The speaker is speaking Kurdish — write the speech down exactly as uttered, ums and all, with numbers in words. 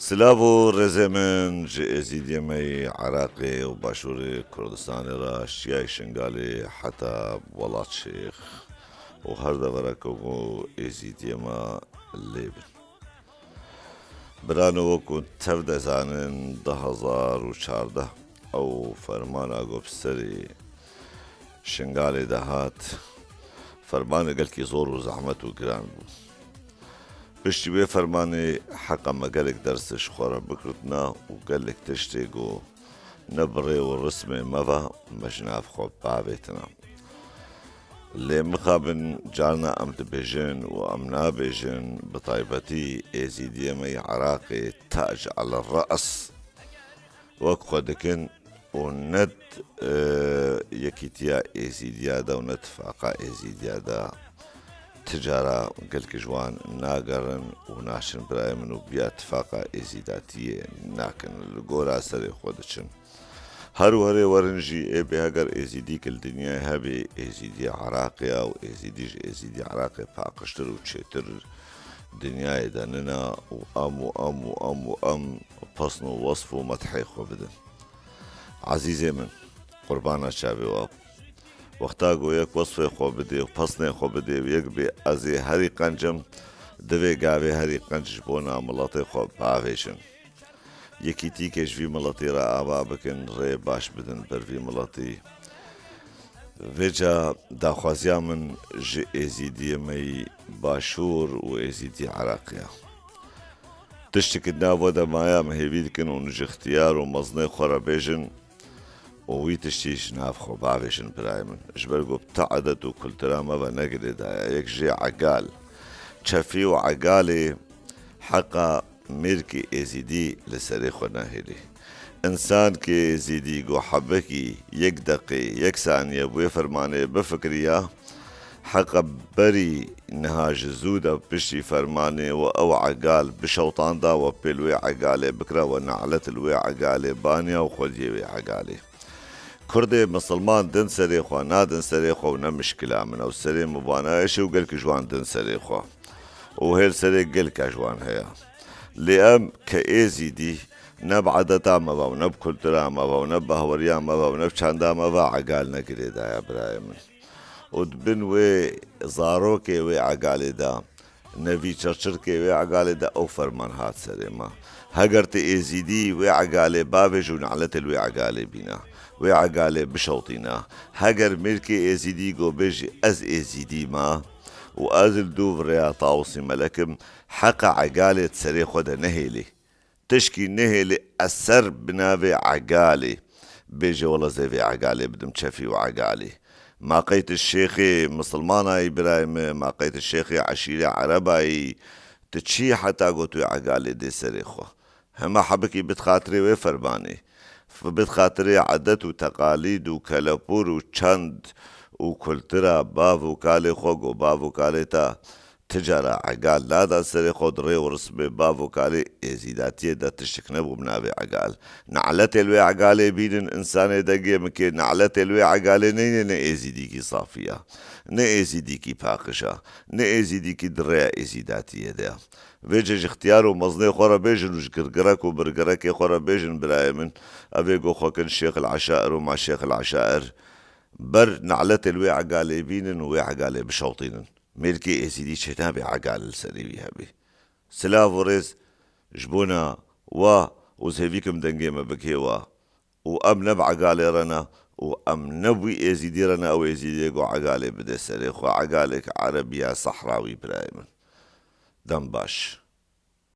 Silav û rêzê min ji Êzîdiyê me yê Iraqê û Başûrê Kurdistanê re, şiyayê Şingalê heta Welat Şêx û her devereke ku Êzîdiyê me lê bin. Birano, wekû tev dezanin, du hezar û çardeh ew fermana ku bi serê Şingalê de hat, fermanê gelkî zor û zehmet û giran bû. Piştî wê fermanê heqa me gelek ders ji xwe re bigirtina û gelek tiştê ku ne bi rê û rismê me ve me ji nav xwe bavêtina. Lê mixabin carna em dibêjin û em nabêjin, bi taybetî Êzîdiyê me yê Iraqê tac ala re's wek xwe dikin û ne, e, yekîtiya Êzîdiya de û ne tifaqa Êzîdiya de ti cara gelkî ji wan nagerin û naşin birayê min û biya tifaqa Êzîdatiyê nakin. Li gora serê xwe diçin. Her werê werin jî ê bê heger Êzîdî ki li dinyayê hebê, Êzîdî Iraqê ya û Êzîdî ji Êzîdî Iraqê paqijtir û çêtir dinyayê de nina û em û em û em û em pesn û wesf û medhê xwe bidin. Ezîzê min, qurbana çavê we. Wexta ku yek wesfê xwe bidê û pesnê xwe bidê û yek bê ez ê herî qenc im, divê gavê herî qenc ji bona miletê xwe bavêjin. Yekîtîkê ji vî miletî re ava bikin, rê baş bidin ber vî miletî. Vêca daxwaziya min ji Êzîdiyê me yî Başûr û Êzîdî Iraqê ya. Tiştekî di nav we de maya, em hêvî dikin hûn ji ixtiyar û mezinê xwe re bêjin û wî tiştî ji nav xwe bavêjin birayê min. Ji ber ku bi ti edet û kultura me ve ne girêdaye. Yek jê egal. Çefî û egalê heqa mêrkê Êzîdî li serê xwe nehêlî. Însankê Êzîdî ku hebekî yek deqê, yek saniye bi wê fermanê bifikiriya, heqa berî niha ji zû de piştî fermanê we ew egal bişewtanda, we pêl wê egalê bikira, we nelet li wê egalê baniya û xwediyê wê egalê. Kurdê misilman din serê xwe, nadin serê xwe û ne mişkila min ew serê min vana eşê û gelkî ji wan din serê xwe. Û hêl serê gelka ji wan heye. Lê em ke Êzîdî ne bi edeta me ve û ne bi kultura me ve û ne bi bahweriya me ve û ne bi çanda me ve egal ne girêdaye birayê min. Û di bin wê zarokê wê egalê de, nevî çirçirkê wê egalê de ew ferman hat serê me. Heger tu Êzîdî wê egalê bavêj û neletê li wê egalê bîne. Wê egalê bişewtîne. Heger mêrkê Êzîdî go bêjî ez Êzîdî me û ez li dûv rêya Tawusî Melek im, heqa egalê di serê xwe de nehêlî. Tişkî nehêlî eser bi navê egalê. Bêje wela zê vê egalê bidim çefî û egalê. Ma qey tu şêxê misilmana yî birayê min, ma qey tu şêxê eşîrê ereba yî, tu çî heta got wê egalê dê serê xwe. Hema hebikî bid xatirê wê fermanê. F-, bid xatirê edet û teqalîd û kelepûr û çand û kultura bav û kalê xwe go bav û kalê te ti cara egal nada serê xwe di rê û rismê bav û kalê Êzîdatiyê de tiştek nebû bi navê egal. Neletê li wê egalê bînin, însanê dengê min kê, neletê li wê egalê neyne ne Êzîdîkî safî ya, ne Êzîdîkî paqij a, ne Êzîdîkî di rêya Êzîdatiyê de ya. Vêce ji ixtiyar û mezinê xwe re bêjin û ji girgirek û birgirekê xwe re bêjin birayê min, ev ê go xwe kin Şêx el Eşair û ma Şêx el Eşair. Ber neletê li wê egalê bînin û wê egalê bişewtînin. Mêrkê Êzîdî çênabe egal li serê wî hebe. Silav û rêz ji bona we û ez hêvî kim dengê me bigihê we. Û em ne bi egalê re ne û em ne bi wî Êzîdî re ne ew Êzîdiyê ku egalê bide serê xwe. Egalek erebiya sehrawî birayê min. Dem baş.